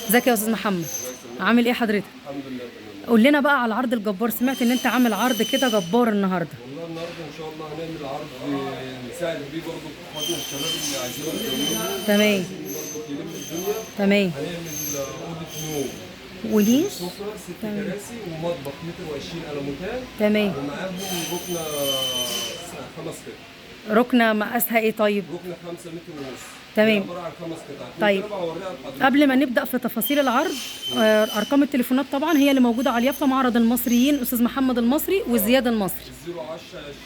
ازيك يا استاذ محمد؟ عامل ايه حضرتك؟ الحمد لله تمام. قول لنا بقى على العرض الجبار، سمعت ان انت عامل عرض كده جبار النهارده. والله النهارده ان شاء الله هنعمل عرض نساعد بيه برضه اخواتنا الشباب اللي عايزين يتجوزوا. تمام. برضه يلم الدنيا. تمام. هنعمل اوضة نوم ونيش. سفره 6 كراسي ومطبخ 1.20 متر الموتان. تمام. ومعاهم ركنه 5 قطع. ركنه مقاسها ايه طيب؟ ركنه 5 متر ونص. تمام. عبارة عن 5 قطع. طيب. قبل ما نبدا في تفاصيل العرض، ارقام التليفونات طبعا هي اللي موجودة على اليافطه، معرض المصريين استاذ محمد المصري وزياد المصري. 010 20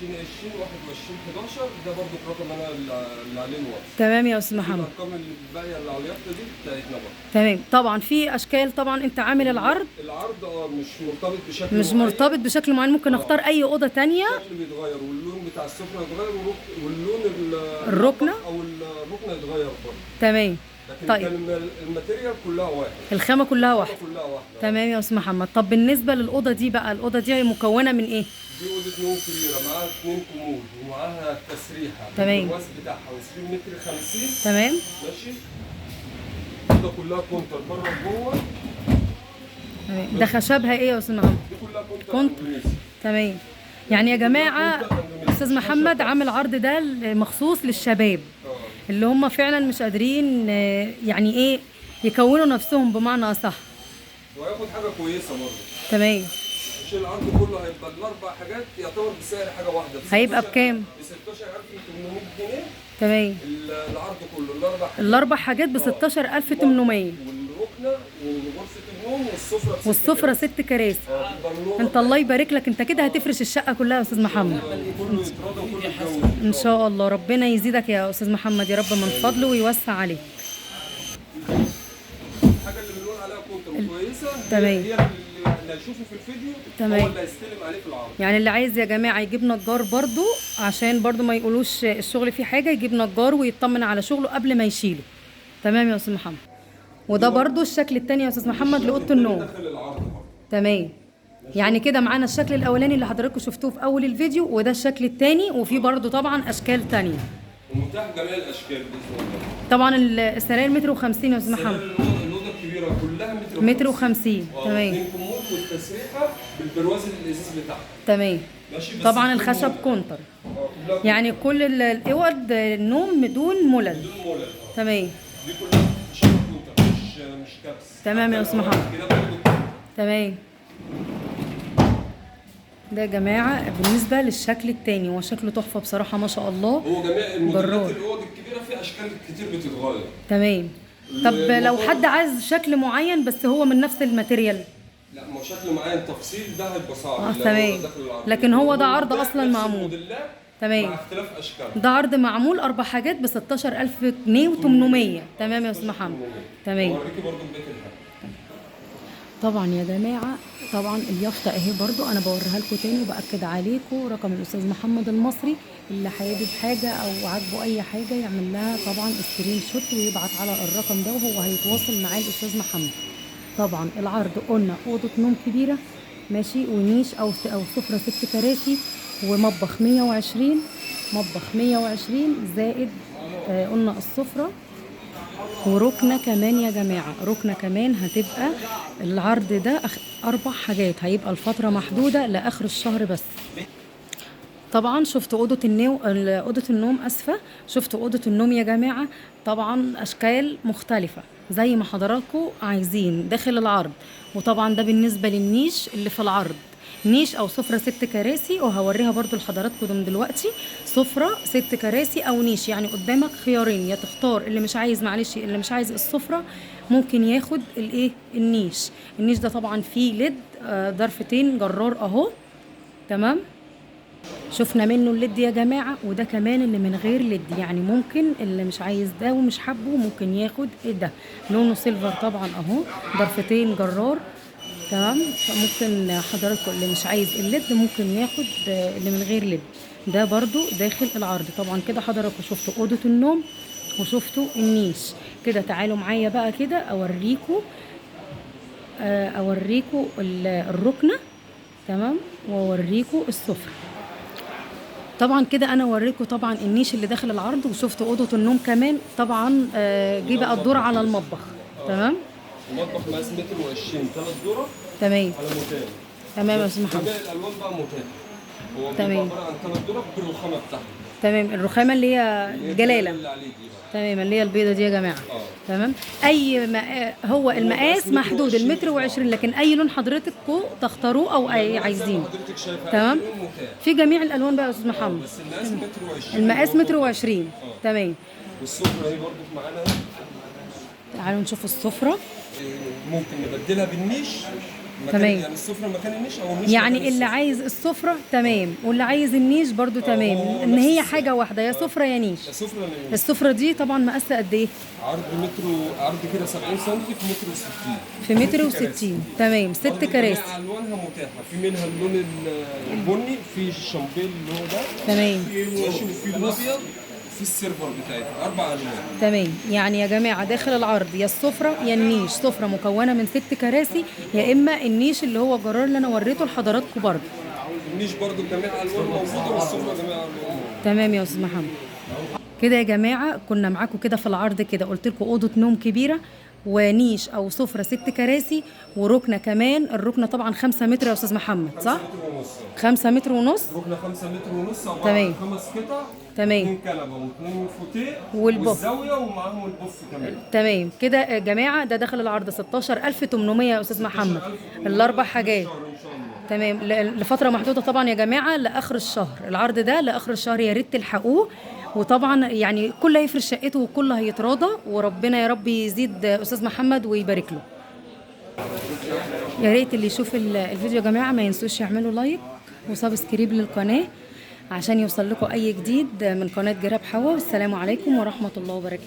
20 21 11 ده برضو الرقم انا اللي عليه الواتس. تمام يا استاذ محمد. الارقام اللي الباقية اللي على اليافطه دي بتاعتنا برضه. تمام. طبعا في اشكال، طبعا انت عامل العرض. العرض مش مرتبط بشكل مش معين. مرتبط بشكل معين، ممكن اختار اي اوضة ثانية. الشكل بيتغير واللون بتاع السفرة يتغير واللون الركنه او الركنه يتغير برضه. تمام. لكن طيب ال material كلها واحد، الخامة كلها واحدة. كلها واحدة. تمام يا استاذ محمد. طب بالنسبة للاوضه دي بقى، الاوضة دي مكونة من ايه؟ دي اوضة نوم كبيرة معاها 2 كومود ومعاها تسريحه. تمام. الرواز بتاعها وسرير 1.50 متر. تمام. ماشي. الاوضة كلها كونتر بره وجوه. تمام. ده خشبها ايه يا استاذ محمد؟ دي كلها كونتر. تمام. يعني يا جماعة استاذ محمد عامل عرض ده مخصوص للشباب اللي هم فعلا مش قادرين يعني ايه يكونوا نفسهم بمعنى اصح. وهياخد حاجة كويسة برضه. تمام. مش العرض كله هيبقى الاربع حاجات يعتبر بسعر حاجة واحدة. هيبقى بكام؟ ب 16800 جنيه. تمام. العرض كله الاربع حاجات. الاربع حاجات ب 16800. والركنه وغرفه النوم والسفره والسفره 6 كراسي. انت الله يبارك لك، انت كده هتفرش الشقة كلها يا استاذ محمد. كله يتراضى وكله يتجوز ان شاء الله. ربنا يزيدك يا استاذ محمد يا رب من فضله ويوسع عليك. الحاجة اللي بنقول عليها كونتر كويسة. تمام. هي اللي هيشوفه في الفيديو. تمام. هو اللي هيستلم عليه في العرض. يعني اللي عايز يا جماعة يجيب نجار برضو، عشان برضو ما يقولوش الشغل فيه حاجة، يجيب نجار ويطمن على شغله قبل ما يشيله. تمام يا استاذ محمد. وده برضو الشكل الثاني يا استاذ محمد لاوضه النوم. تمام. يعني كده معانا الشكل الاولاني اللي حضراتكم شفتوه في اول الفيديو، وده الشكل الثاني، وفي برضو طبعا اشكال ثانية. ومتاح جميع الاشكال باذن الله. طبعا السراير 1.50 متر يا استاذ محمد. الاوضة الكبيرة كلها 1.50 متر. تمام. 2 كومود والتسريحه بالبرواز الازاز بتاعها. تمام. ماشي. بس طبعا الخشب كونتر. يعني كل الاوض النوم بدون ملل. بدون ملل. تمام. دي كلها خشب كونتر مش كبس. تمام يا استاذ محمد. تمام. ده يا جماعة بالنسبة للشكل الثاني، هو شكله تحفة بصراحة ما شاء الله. هو جميع الموديلات الاوض الكبيرة في اشكال كتير بتتغير. تمام. طب لو حد عايز شكل معين بس هو من نفس ال material؟ لا، ما هو شكل معين تفصيل ده هيبقى صعب. تمام. لكن هو ده عرض اصلا معمول. تمام. مع اختلاف اشكال. ده عرض معمول 4 حاجات ب 16000 جنيه و800. تمام يا استاذ محمد. تمام. اوريكي برضه بقية الحاجة. طبعا يا جماعة، طبعا اليافطه اهي برضو انا بوريها لكم تاني وباكد عليكم رقم الاستاذ محمد المصري، اللي حابب حاجة او عاجبه اي حاجة يعمل لها طبعا screenshot ويبعت على الرقم ده، وهو هيتواصل معاه الاستاذ محمد. طبعا العرض قلنا اوضة نوم كبيرة ماشي، ونيش او سفره 6 كراسي، ومطبخ 120، مطبخ 120 زائد قلنا السفرة، وركنه كمان يا جماعة، ركنه كمان. هتبقى العرض ده 4 حاجات، هيبقى الفترة محدودة لاخر الشهر بس. طبعا شفت اوضة النوم، اوضة النوم اسفه، شفت اوضة النوم يا جماعة، طبعا اشكال مختلفة زي ما حضراتكم عايزين داخل العرض. وطبعا ده بالنسبة للنيش اللي في العرض، نيش او سفره 6 كراسي، وهوريها برضو لحضراتكم من دلوقتي. سفره 6 كراسي او نيش، يعني قدامك خيارين، يا تختار اللي مش عايز، معلش اللي مش عايز السفرة ممكن ياخد الايه النيش. النيش ده طبعا فيه LED، ضرفتين جرار اهو. تمام. شفنا منه ال LED يا جماعة، وده كمان اللي من غير LED، يعني ممكن اللي مش عايز ده ومش حابة ممكن ياخد ده، لونه silver طبعا اهو، ضرفتين جرار. تمام. فممكن حضراتكم اللي مش عايز ال LED ممكن ياخد اللي من غير LED، ده برضو داخل العرض. طبعا كده حضراتكم شفتوا اوضة النوم وشفتوا النيش. كده تعالوا معايا بقى كده اوريكم، اوريكم الركنه. تمام. واوريكم السفرة. طبعا كده انا اوريكم طبعا النيش اللي داخل العرض، وشفتوا اوضة النوم كمان. طبعا جه بقى الدور على المطبخ. تمام. ومطبخ مقاس متر و20 ثلاث دور. تمام. على متان. تمام يا استاذ محمد. جميع الالوان بقى متاحة. هو تمام. عبارة عن ثلاث دور بالرخامه بتاعته. تمام، الرخامه اللي هي الجلاله اللي عليه دي بقى. تمام، اللي هي البيضة دي يا جماعة. تمام. اي هو المقاس محدود المتر و20، لكن اي لون حضرتكم تختاروه او اي عايزينه. تمام، في جميع الالوان بقى يا استاذ محمد. بس المقاس متر و20. المقاس متر و20. تمام. والسفره اهي برضو معانا. تعالوا نشوف السفرة. ممكن نبدلها بالنيش. تمام. يعني السفرة مكان النيش او النيش يعني مكان اللي عايز السفرة تمام، واللي عايز النيش برضو تمام، ان هي حاجة واحدة، يا سفره يا نيش. سفره يا نيش. السفرة دي طبعا مقاسها قد ايه؟ عرض متر، عرض كده 70 سم في متر و60. في متر و60. تمام، 6 كراسي. الوانها متاحة، في منها اللون البني، في الشامبيل اللي هو ده. تمام. ماشي، وفي الابيض، في ال silver بتاعتها، 4 الوان. تمام. يعني يا جماعة داخل العرض يا السفرة يا النيش، سفره مكونة من 6 كراسي، يا اما النيش اللي هو جرار اللي انا وريته لحضراتكم برضه. النيش برضه جميع الوان موجودة، والسفره جميع الوان موجودة. تمام يا استاذ محمد. كده يا جماعة كنا معاكم كده في العرض كده، قلت لكم اوضة نوم كبيرة ونيش او سفره 6 كراسي وركنه كمان. الركنه طبعا 5 متر يا استاذ محمد، صح؟ 5 متر ونص. 5 متر ونص. ركنه 5 متر ونص. تمام. 5 قطع. تمام. 2 كنبة و2 فوتيه والبوف والزاويه ومعاهم البوف كمان. تمام كده يا جماعة، ده دخل العرض 16800 يا استاذ محمد، الاربع حاجات. تمام، لفترة محدودة طبعا يا جماعة، لاخر الشهر العرض ده، لاخر الشهر يا ريت تلحقوه. وطبعا يعني كل هيفرش شقته وكل هيتراضى، وربنا يا رب يزيد استاذ محمد ويبارك له. يا ريت اللي يشوف الفيديو يا جماعة ما ينسوش يعملوا like و subscribe للقناة عشان يوصل لكم اي جديد من قناة جراب حوا. والسلام عليكم ورحمة الله وبركاته.